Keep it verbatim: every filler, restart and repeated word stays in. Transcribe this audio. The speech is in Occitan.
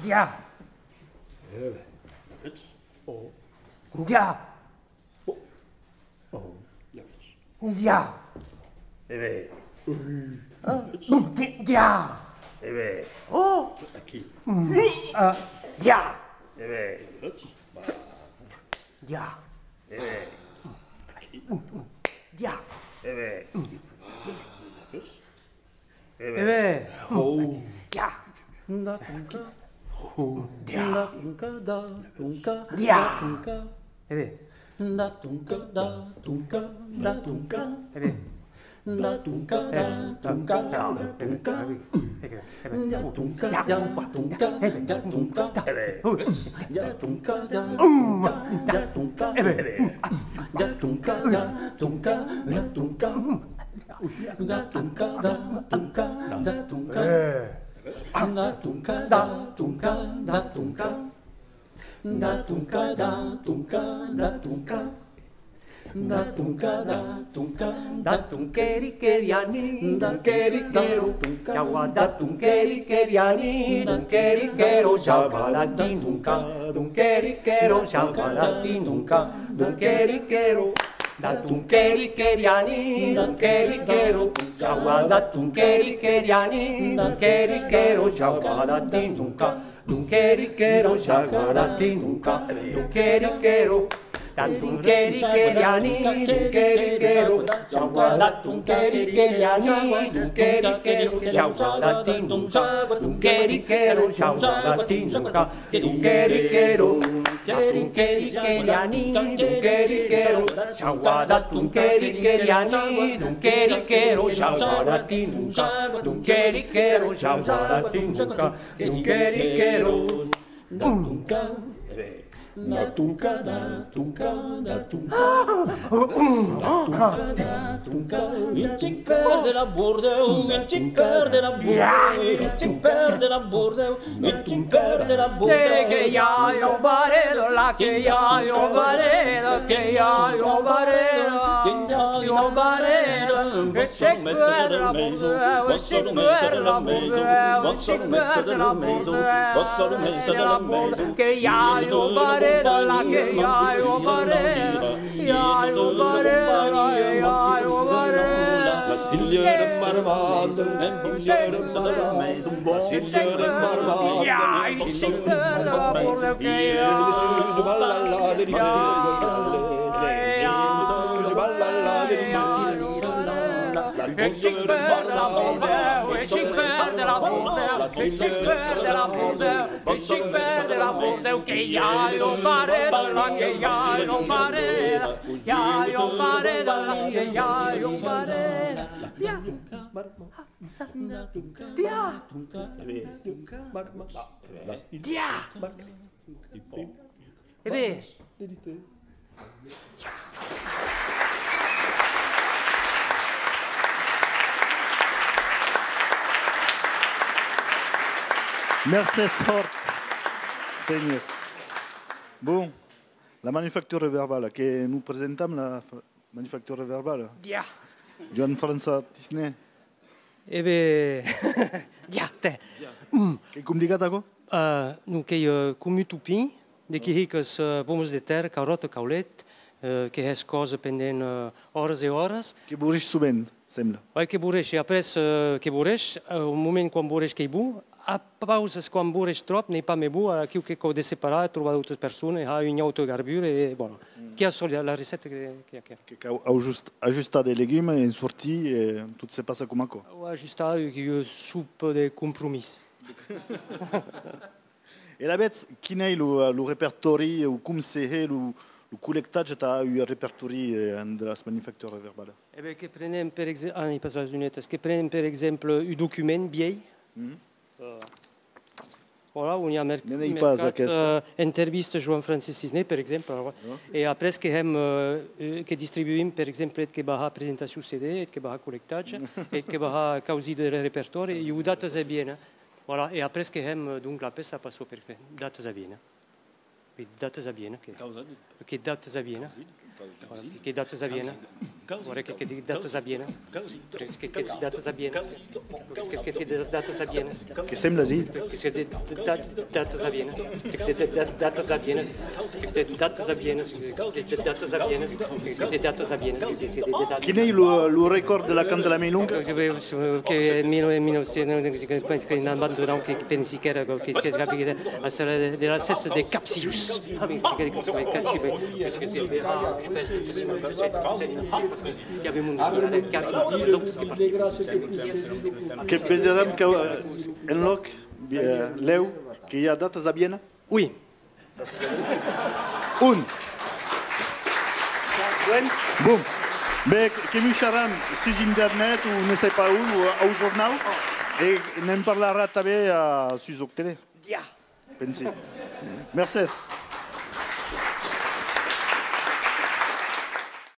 Dia. E ben. Oh. Dia. Oh. Oh. Dia. E ben. Ah. Di-, dia. E ben. Oh. Aquí. Mm. Ah. Dia. E ben. Dia. E ben. Aquí. Dia. E ben. E ben. Ho. Dia. Da tunca. Ho. Dia. Da tunca, da tunca, dia. Da tunca. E ben. Da tunca, da tunca, da tunca. E ben. Da tunca, da tunca, da tunca. Da tunca, da tunca, da tunca. Da tunca, da tunca, da tunca. Da tunca, da tunca, da tunca. Da tunca, da tunca, da tunca. Da tunca, da tunca, da tunca. Da tunca, da tunca, da tunca. Da tunca, da tunca, da tunqueriqueriani, dunqueriquero, jaua da tunqueriqueriani, dunqueriquero, jaua da tin dunca, dunqueriquero, jaua da tin dunca, dunqueriquero. Da tunqueriqueriani, dunqueriquero, jaua da tunqueriqueriani, dunqueriquero, jaua da tin dunca, dunqueriquero, jaua da tin dunca, dunqueriquero. Da tunqueriqueriani, dunqueriquero, jaua da tunqueriqueriani, dunqueriquero, jaua da tin dunca, dunqueriquero, jaua da tin dunca. Dunqueriquero, da tunqueriqueriani, dunqueriquero, jaua da tunqueriqueriani, dunqueriquero, jaua da tin dunca, dunqueriquero, jaua da tin dunca, dunqueriquero. Da tunca, da tunca, da tunca, da tunca. Da tunca, da tunca, un chic per de la Bordeu, un chic per de la Bordeu, un chic per de la Bordeu. Meti un per de la boca. Que i a un barredo là, que i a un barredo, que i a un barredo, que i a un barredo. Passa lo mestre de la maison, passa lo mestre de la maison, passa lo mestre de la maison, passa lo mestre de la maison. Que i a un barredo là, que i a un barredo. La filla de Marmande, la filla de Marmande, la filla de Marmande, la filla de Marmande, que i a un barredo là, que i a un barredo. Ia, io pare da la, ia, io pare. Ia. Ia. Ia. E ben. Mercés hòrt, sénhers. Bon, la manufactura verbala, que nos presentam la fa-, manufactura verbala. Dia. Joan-François Tisné. E ben, dia, tè. Mm. Qu'ei complicat, aquò? Eh, non, qu'ei, eh, com un topin, de qui hicas, eh, pomas de tèrra, caròta, caulet, eh, que hès còsa pendent, eh, oras e oras. Que boreish sovent, sembla. Uèi, que boreish, e après, eh, que boreish, eh, au moment quan boreish qu'ei bon, a pausas quan boreish tròp, n'ei pas mès bon, aquiu que cau desseparar, trobar d'autas personas, har un auta garbura, e voilà. Mm. Qu'i a çò, la, la recèpta que, que, que. Que cau ajust-, ajustar de legumes en sortir, e tot se passa coma aquò. Cau ajustar, eh, que i a un sop de compromís. E alavetz, quin ei lo, lo repertòri, o com se hè lo, lo collectatge tà un repertòri, eh, de las manufacturas verbalas? E ben, que prenem, per exe-, ah, n'ai pas las lunetas, que prenem, per exemple, un document vielh. Mhm. Eh, voilà, on i a merc-, n'en ei pas mercat, aquesta. Eh, entrevista Joan-Francés Tisné, per exemple, alors, e après que hèm, eh, eh, que distribuïm, per exemple, eth que va har presentacion C D, eth que va har collectatge, eth que va har causi de repertòri, e o datas a Viena. Voilà, e après que hèm, eh, donc, la pèça, passa per, per datas a Viena. Que datas a Viena, que, que datas a Viena. Voilà, que, que datas a Viena. Voilà, que, que dic datas a Viena. Parce que, que datas a Viena. Parce que, que, que datas a Viena. Que sembla dit. Parce que de, de, da-, datas a Viena. Que de, de, de, datas a Viena. Que de, datas a Viena. Que de, datas a Viena. Que de, datas a Viena. Que de, datas a Viena. Quin ei lo, lo recòrd de la Canta la Mei Longa? Que, que, que mil, mil nou cents, que, que, que n'abandonam, que pensi qu'èra, que, que, que, que, a celle de, de las fèstas de Capsius. Ah, mais, que, que, que, que, que, que, que, Que veserem que, eh, en lòc, eh, lèu, que i a datas a Viena? Oui. Un. Bon. Ben, que, que muisharam sus internet o ne sai pas on, o au jornau, e ne'n parlarà tanben a, sus Òc Tele. Pensi. Mercés.